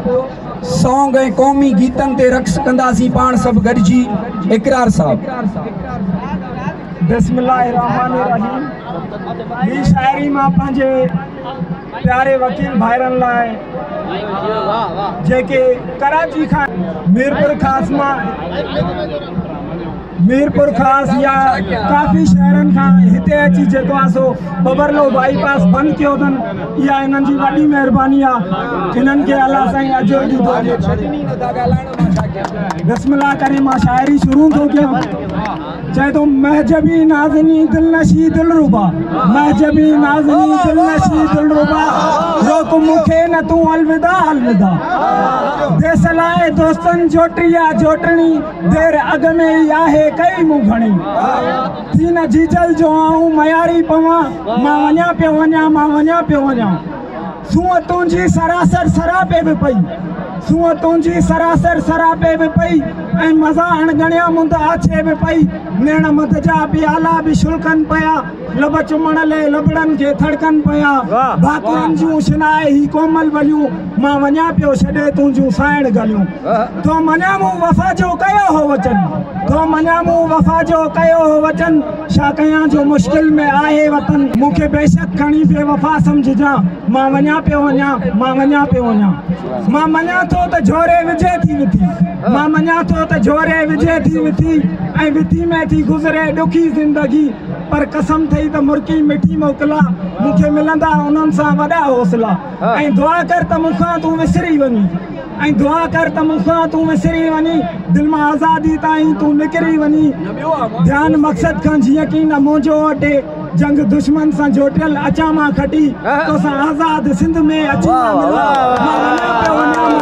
سانگ ۽ قومي گيتن تي رقص ڪنداسين پاڻ سڀ گڏجي اقرار صاحب. بسم الله الرحمٰن الرحيم هي شاعري مان پنهنجي پياري وڪيل ڀائرن لاء جيڪي ڪراچي کان ميرپور خاص مان ميرپور خاص يا ڪافي شهرن کان هتي اچي جيڪو آهي سو ٻبرلو بائي پاس بند ڪيو اٿن اها انهن جي وڏي مهرباني آهي انهن کي الله سائين اجر ڏيندو. بسم الله ڪري مان شاعري شروع ٿو ڪيان. چئي ٿو مهجبي نازني دلنشي دلربا مهجبي نازني دلنشي دلربا روڪ مون کي نه تون الوداع الوداع ديس لاء دوستن جوٽي آ جوٽڻي دير اڳ ۾ ئي آهي ڪئي مون گهڻي ٿي نه جيجل جو آئون مياري پوان مان وڃان پيو وڃان مان وڃان پيو وڃان سونهن تنهنجي سراسر سراپي به پئي سونهن تنهنجي سراسر سراپي به پئي ۽ مزا اڻ ڳڻيا مند آڇي به پئي نيڻ مڌ جا پيالا به شلڪن پيا لب چمڻ لئه لبڙن کي ٿڙڪن پيا ڀاڪرن جون شنائي هي ڪومل وليون مان وڃان پيو ڇڏي تنهنجون سائڻ گليون ٿو مڃان مون وفا جو ڪيو هو وچن ٿو مڃان مون وفا جو ڪيو هو وچن ڇا ڪيان جو مشڪل ۾ آهي وطن مون کي بيشڪ کڻي بي وفا سمجهجان مان وڃان پيو وڃان مان وڃان پيو وڃان مان مڃان ٿو ته جهوري وجهي ٿي وٿي مان مڃان ٿو ته جهوري وجهي ٿي وٿي ۽ وٿي ۾ ٿي گذري ڏکي زندگي پر قسم ٿئي ته مرڪي مٺي موڪلا مون کي ملندا انهن سان وڏا حوصلا ۽ دعا ڪر ته مون کان تون وسري وڃين ۽ دعا ڪر ته مون کان تون وسري وڃين دل مان آزادي تائين تون نڪري وڃين ڌيان مقصد کان جيئن ڪي نه منهنجو اٽي جنگ دشمن سان جوٽيل اچان مان کٽي توسان آزاد سنڌ ۾ اچي مان ملان مان وڃان پيو وڃان.